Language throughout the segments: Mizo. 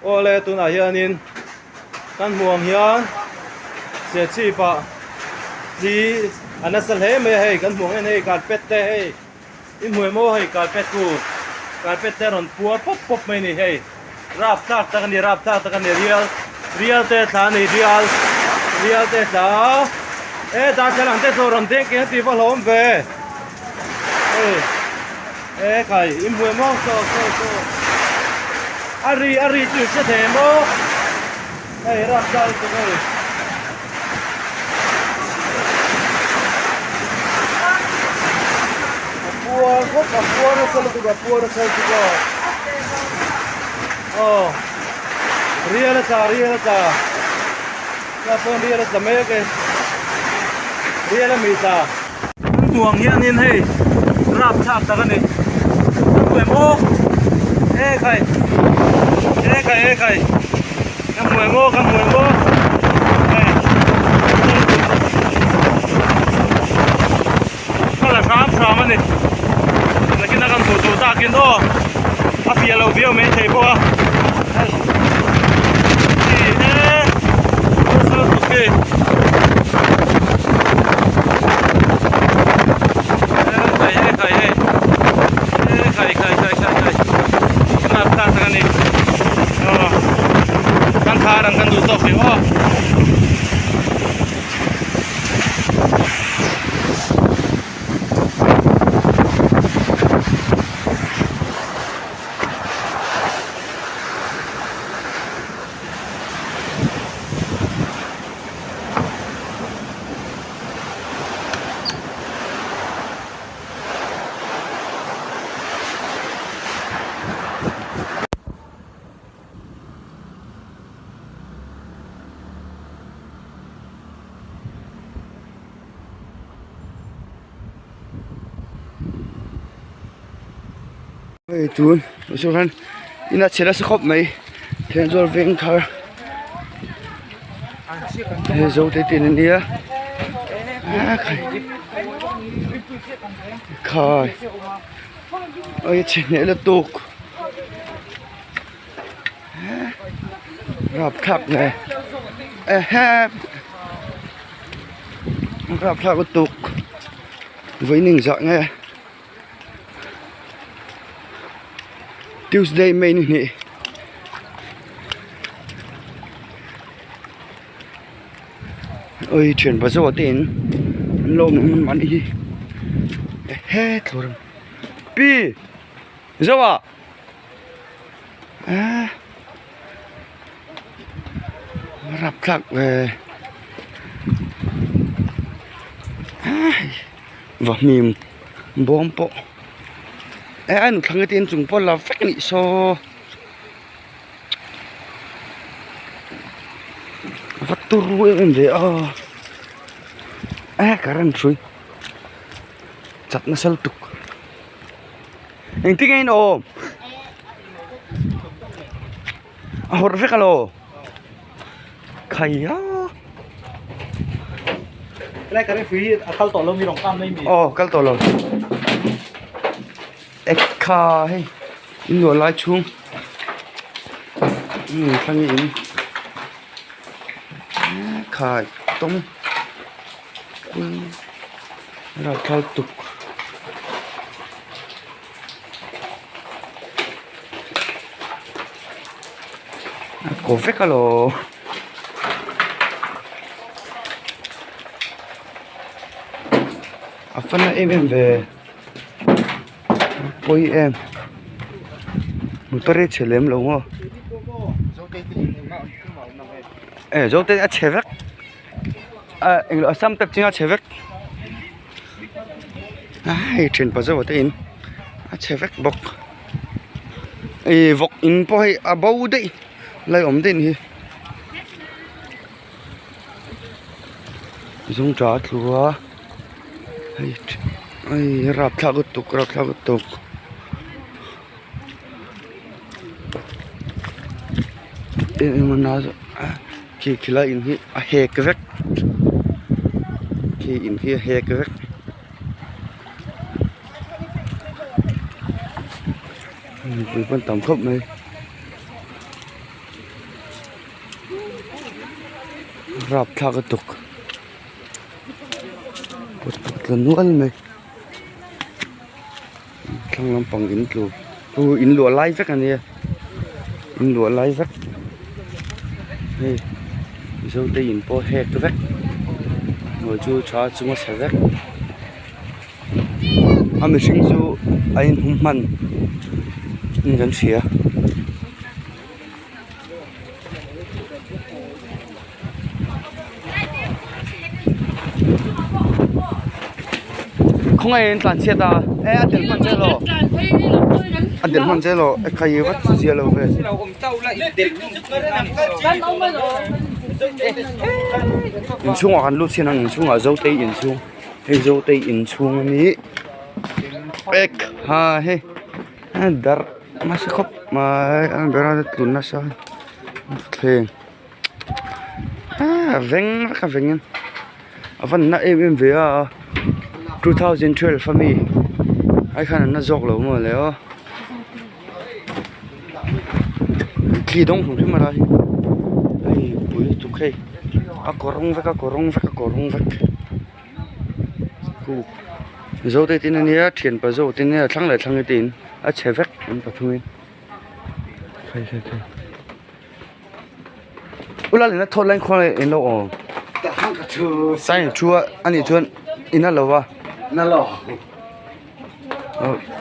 Awle tunah hianin kan hmuh ang hian Serchhip ah thli a nasa hle mai a hei kan hmuh ang hian hei carpet te hei i hmu em aw hei carpet chu carpet te a rawn puar pawp pawp mai a ni hei rapthlak tak a ni rapthlak tak a ni rial rial te a tla a ni rial rial te a tla a e darthlalang te saw rawn deng keng a tih va hlawm ve hei. E khai i hmu em aw saw saw saw a ri a ri chu i hre thei em aw hei ram dal chu hei a puar khawp a puar nasa lutuk a puar nasa lutuk a aw rial a tla rial a tla tah chuan rial a tla mek e rial a mi tla. Hmuang hianin hei rapthlak tak a ni ka hmu em aw e khai e khai e khai ka hmu em aw ka hmu em aw hei ka la hram hram a ni nakin a kan hmuh duh takin aw a fiah lo viau mai thei bawk a hei Hei tun ah sawn in a chhe nasa khawp mai Thenzawl veng thar hei zo te tin ania a khai khai a chhe hneh lutuk rapthlak nge ehe rapthlak lutuk vawiin engzah nge. Tuesday May ni hnih oi thian pa zawh te in an lo awm ang an hi ehe thlawr pi zoa ah rapthlak ve ah. Vahmim bawm pawh eh a nuthlang te inchung pawh la vek anih saw va turu em em ve a eh current hrui chat nasa lutuk engtin nge in awm a hawrh vek alaw. Khaia Helai ka refree hi a kal tawh lo mi rawn kang mai mi. Aw kal tawh lo. Ekha hei in luah lai chhung um thlang in khai tawng ralthal tuk. A kaw vek alaw a fan na em em ve pawi em motor hi a chhe lem lo maw e zo te a chhe vek a englo a sam tep chinga chhe vek. Hei thian pa zauh te in a chhe vek bawk ih vawk in pawh hei a bo daih lai awm daih ni hi zungtah a tlu a hei hei rapthlak lutuk rapthlak lutuk. Khi khilai in hi a hek vek khi in hi a hek vek mipui pawh an tam khawp mai. Rapthlak a tuk pawt tla nual mai thlang lampang in tlu chu in luah lai vek a nia in luah lai vek hei mizo te in pawh hek vek hnuai chu tha chunga chhe vek a mihring chu a inhum hman in kan hria. Khawngaih in tlan chhiat a e a del hman che law a del hman che law e khai vat zia lo ve. Inchhungah kan lut chhin ang inchhungah Zotei inchhung hei Zotei inchhung a ni ek ha hei. A darh nasa khawp mai a ber a tlu nasa thleng ah veng vek a veng in a van na em em ve a 2012 ami ai khan an la zawk lo maw le aw thli dawng hrim hrim a lai hei pui lutuk hei a kawrawng vek a kawrawng vek a kawrawng vek. Mizo te tin ania thian pa zawk te nia thlang leh thlang te in a chhe vek an pathum in khai khai khai ula leh na thawt lai khuan in lo awm sign thu a ani chuan in a lo va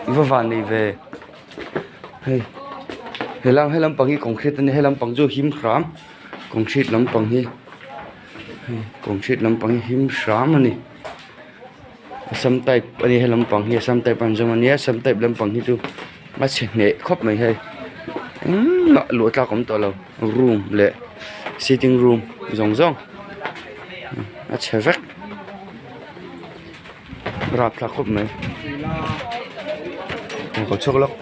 i va van nei ve hei helam helam pang hi concrete ania helam pang chu him hram concrete lampang hi. Hei concrete lampang hi him hram a ni assam type a ni he lampang hi assam type an zawm a nia assam type lampang hi chu a chhe hneh khawp mai hei engmah luah tlak a awm tawh lo room leh sitting room zawng zawng a chhe vek rapthlak khawp mai ka chhuak lawk.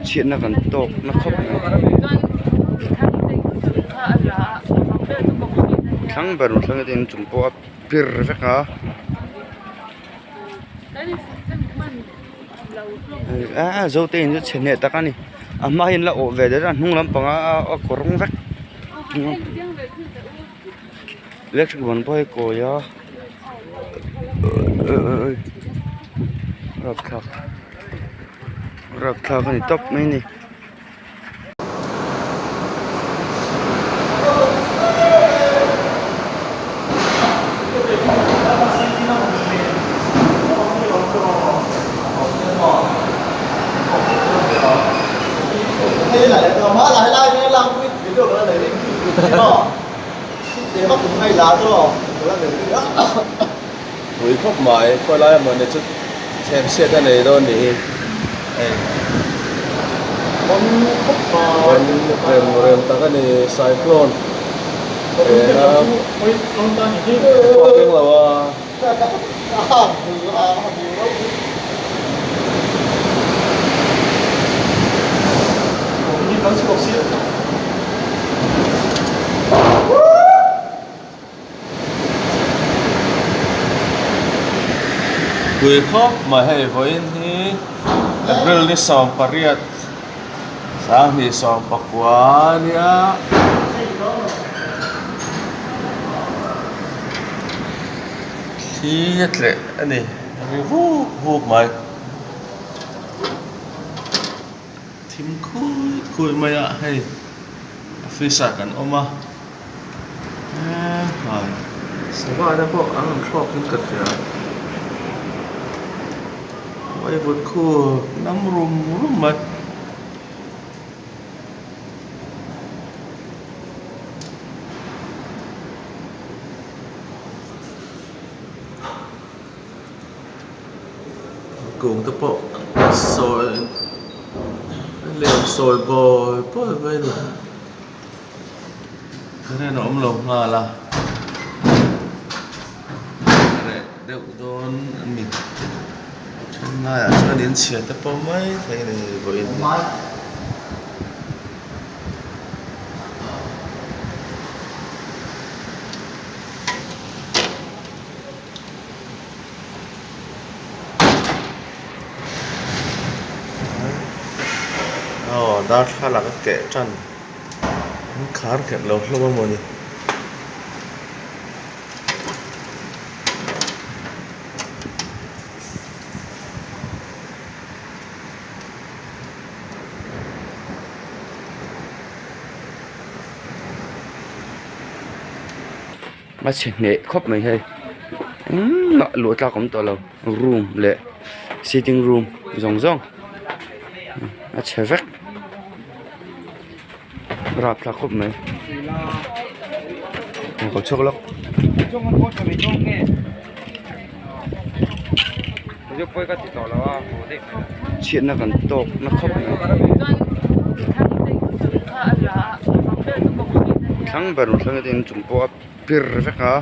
Chhiatna kan tawk na khawp mai thlang ber thlang te in chung pawh a pir vek a a zo te in chu chhe hneh tak a ni a hma hian la awh ve der a hnung lampang a kawr rawng vek electric ban pawh hi kawi a rapthlak rapthlak a ni tawp mai a ni. Pui khawp mai khawi lai emaw ni chu chhem chhiat a nei dawn nih hi hei rawn rem rem tak a ni cyclone ena pawh keng lo a. Pui khawp mai hei vawiin hi April ni 18 2019 a nia. Thli a tleh a ni ri vuk vuk mai. Thim khui khui mai a hei office ah kan awm a. Eehh sava te pawh an rawn thlawk in ka hria vaivut khu nam rum rum mai. Kung te pawh sawi lem sawi bawi bawi mai a ni. Current a awm lo nghal a a reh deuh dawn a ni thenlaiah chuan in chhia te pawh mai thei a ni vawiin hi. Darthlalang a keh tan an khar nghet lo hlawm a mawni. A chhe hneh khawp mai hei engmah luah tlak a awm tawh lo room leh sitting room zawng zawng a chhe vek rapthlak khawp mai ka chhuak lawk. Chhiatna kan tawk na khawp mai thlang ber thlang te inchung pawh a pir vek a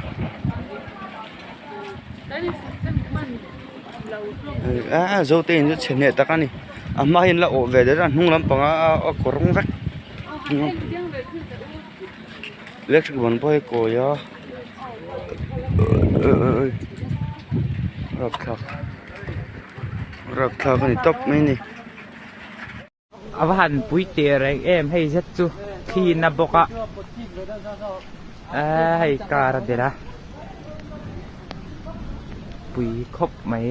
ah zote in chu chhe hneh tak a ni a hma hian la awh ve der a hnung lampangah a kawrawng vek electric ban pawh hi a kawi a rapthlak rapthlak a ni tawp mai a ni. A va han pui teh reng em hei zet chu thli na bawk a eee hei car a delh a pui khawp mai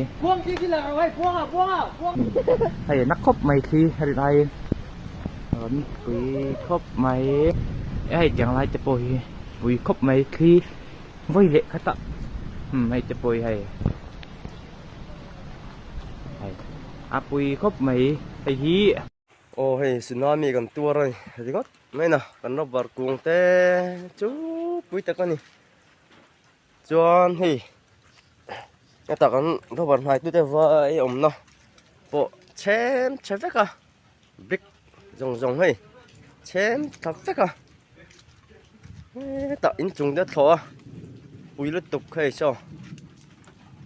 hei a na khawp mai thli a rin aiin rawn pui khawp mai hei tiang lai te pawh hi pui khawp mai thli vawi leh khat a hei te pawh hi hei. A pui khawp mai hei hi. Aw hei tsunami kan tuar a ni ringawt mai na kan rubber kung te chu pui tak a ni chuan hei hetah kan rubber hnai tute vai awmna pawh chhem chhe vek a brick zawng zawng hei chhem thla vek a hetah inchung te a thlawh a pui lutuk hei saw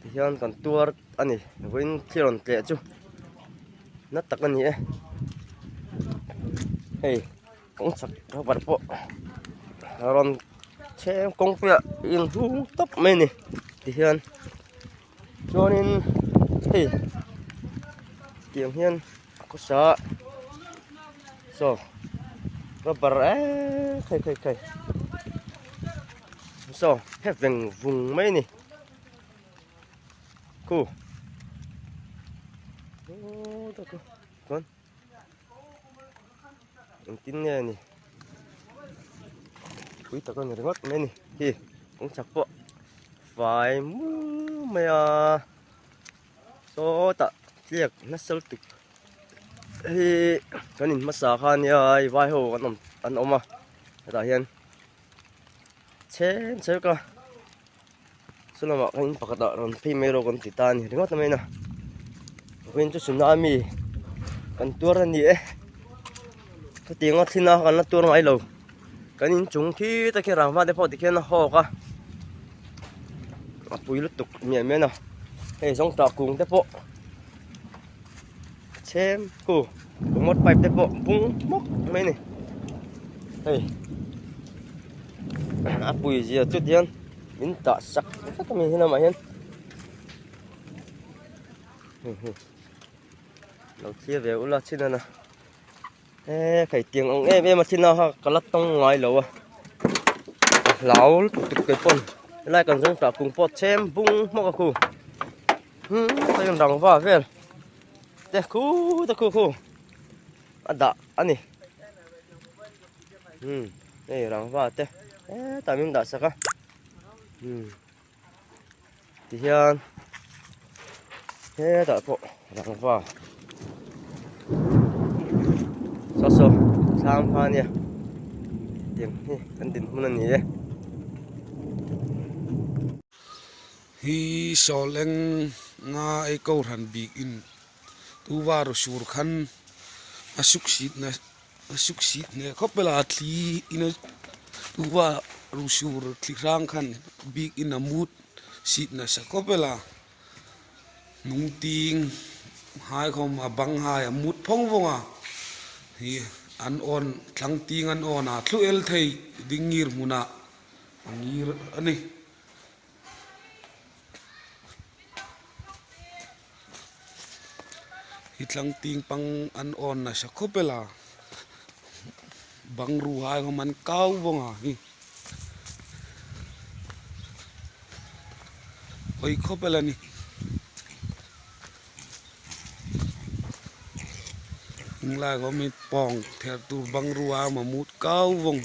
tihian kan tuar a ni vawiin thil rawn tleh chu na tak a ni e hei kawng chak rubber pawh a rawn chhem kawngpuiah inhung tawp mai a ni tihian. Chuanin hei tiang hian a khawsa a saw rubber eee khai khai khai saw he veng vung mai a ni khu chuan engtin nge ni pui tak a ni ringawt mai a ni hi kawng chak pawh fai mur mai a sawtah tliak nasa lutuk hi kan in hmasa kha ania hei vai ho an awm an awm a hetah hian chhem chhem ka chulamah khan in pakhat ah rawn phei mai rawh kan ti ta a ni ringawt mai a vawiin chu tsunami kan tuar a ni e hetiang a thlen a kan la tuar ngai lo kan inchung khi te khi rangva te pawh tikhian a hawk a a pui lutuk miah miah a hei zawngtah kung te pawh chhem khu remote pipe te pawh bung hmawk mai a ni hei a pui zia chu tihian min tah sak vek a mi hi lamah hian lo thlir ve ula chin a na. He kai tiang ang em em a thina kha ka la tawng ngai lo a ka hlau lutuk tuk kei pawn helai kan zawng tah kung pawh chhem bung hmawk a khu hmm hei an rangva vel te khu te khu khu a dah a ni hmm hei rangva te hetah min dah sak a hmm. Tihian hetah pawh rangva saw saw thlam kha ania tiang hi kan dinhmun a ni e. Hi sawl eng nga ei ko hran bik in tuva ru sur khan a suk sit na a suk sit hneh khawp mai a thli in a tuva ru sur thli hrang khan bik in a mut sit nasa khawp mai a nung ting hai khawm a bang hai a mut phawng vawng a hi an awn thlang ting an awn a thlu el thei ding ngir hmunah a ngir a ni. Hi tlang ting pang an awn nasa khawp ela. Bang ru hai kha man kau vawng a hi. Hawi khawp ela ni. Lai khaw mi pawng ther tur bang ru a awm a mut kau vawng.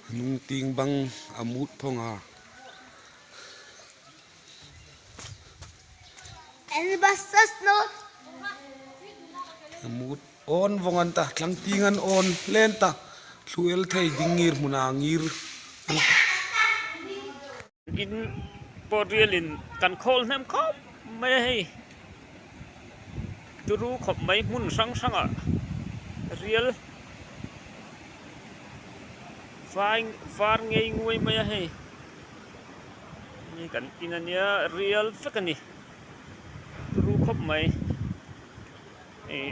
Hnung ting bang a mut phawng a. A mut awn vawng an ta tlang ting an awn hlen ta thlu el thei ding ngir hmunah ngir. In pawh rialin kan khawl hnem khawp mai a hei turu khawp mai hmun hrang hrangah rial vai var ngei nguai mai a hei hei kan in ania rial vek a ni turu khawp mai hei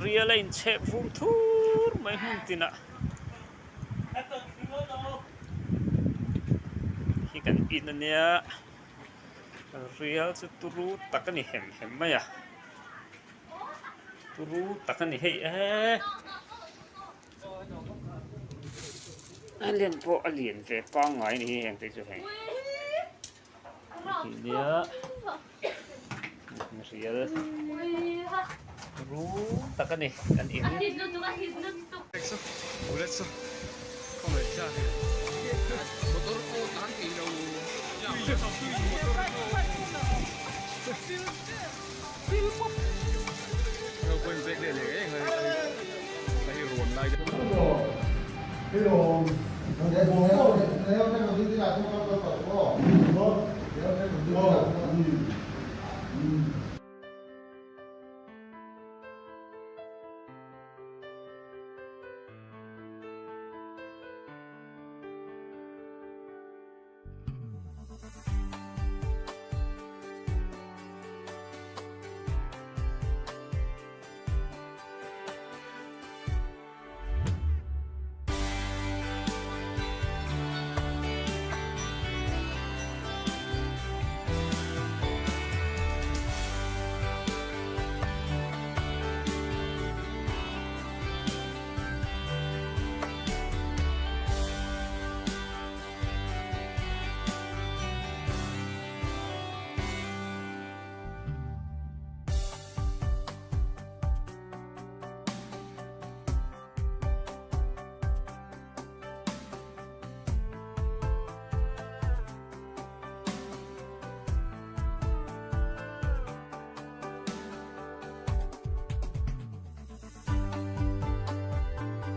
rial a inchhek vum thur mai hmun tinah. Hi kan in ania rial chu turu tak a ni hem hem mai a turu tak a ni hei eee a len pawh a lian ve pangngai a ni hi heng te chu hei nia rial ru tak a ni kan in.